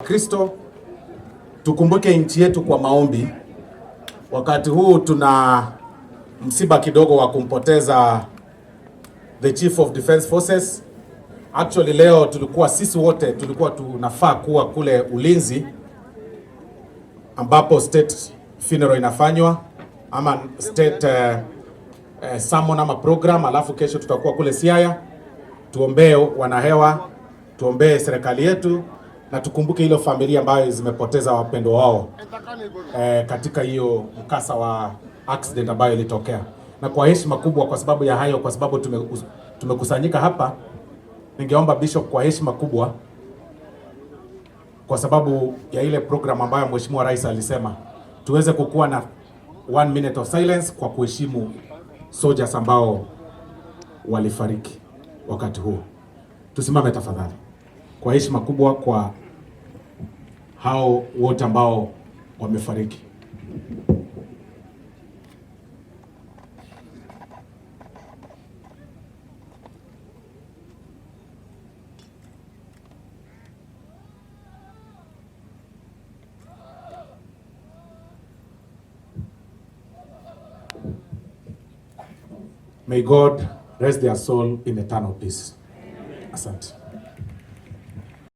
Kristo, tukumbuke nchi yetu kwa maombi. Wakati huu tuna msiba kidogo wa kumpoteza the Chief of Defence Forces. Actually leo tulikuwa sisi wote tulikuwa tunafaa kuwa kule Ulinzi ambapo state funeral inafanywa ama state sermon ama program, alafu kesho tutakuwa kule Siaya. Tuombee wanahewa, tuombee serikali yetu na tukumbuke ile familia ambayo zimepoteza wapendwa wao katika hiyo mkasa wa accident ambayo ilitokea. Na kwa heshima kubwa, kwa sababu ya hayo, kwa sababu tumekusanyika hapa, ningeomba Bishop kwa heshima kubwa, kwa sababu ya ile program ambayo Mheshimiwa Rais alisema tuweze kukuwa na one minute of silence kwa kuheshimu soldiers ambao walifariki wakati huo. Tusimame tafadhali kwa heshima kubwa kwa hao wote ambao wamefariki. May God rest their soul in eternal peace. Asante.